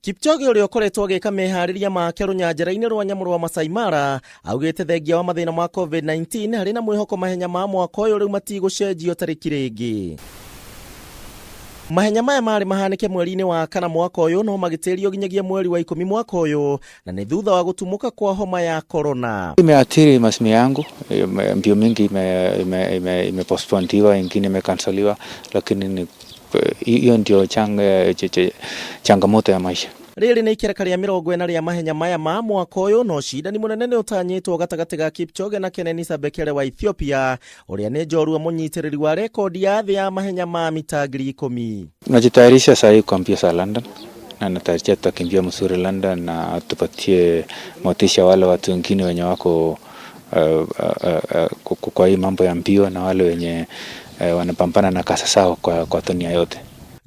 Kipchoge ũrĩa ũkoretwo agĩka meharĩria make rũnyanjara-inĩ rwa nyamũ rwa Masai Mara augĩte thengia wa mathĩna ma COVID-19 harĩ na mwĩhoko mahenya ma mwaka ũyũ rĩu matigũcenjio tarĩki rĩngĩ. Mahenya maya marĩ mahanĩke mweri-inĩ wa kana mwaka ũyũ no magĩtĩrio nginyagia mweri wa 10 mwaka ũyũ na nĩ thutha wa gũtumũka kwa homa ya corona. Imeathiri masomo yangu, mbio mingi imepostpondiwa, ingine imekansoliwa, lakini ni hiyo ndio changamoto ya maisha. Rĩrĩ nĩ ikereka rĩa 40 rĩa mahenya maya ma mwaka ũyũ no cindani mũnene nĩ ũtanyĩtwo gatagatĩ ga Kipchoge na Kenenisa Bekele wa Ethiopia ũrĩa nĩ njorua mũnyitĩrĩri wa rekondi ya thĩ ya mahenya ma mita 10,000. Najitayarisha sahii kwa mbio za London na natarajia tutakimbia mzuri London na tupatie motisha wale watu wengine wenye wako kwa hii mambo ya mbio na wale wenye wanapambana na kasa zao kwa dunia yote.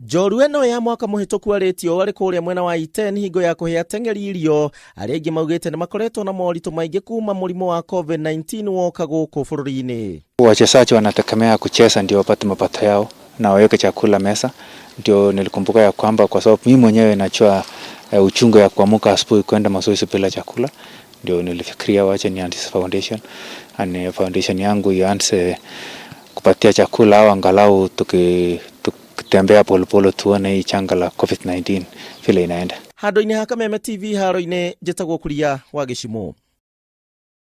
Njorua ĩno ya mwaka mũhĩtũku arĩtio arĩ kũrĩa mwena wa Iten hingo ya kũhe ateng'eri irio arĩa aingĩ maugĩte nĩ makoretwo na moritũ maingĩ kuma mũrimũ wa COVID-19 woka gũkũ bũrũri-inĩ. Wachezaji wanategemea kucheza ndio wapate mapato yao na waweke chakula meza. Ndio nilikumbuka ya kwamba kwa sababu mimi mwenyewe najua uchungu ya kuamka asubuhi kwenda mazoezi bila chakula, ndio nilifikiria wacha nianzishe foundation, na foundation yangu ianze kupatia chakula au angalau tukitembea polepole tuone hii janga la COVID-19 vile inaenda. Handũ-inĩ ha Kameme TV haro-inĩ njĩtagwo Kuria wa Gĩcimũ.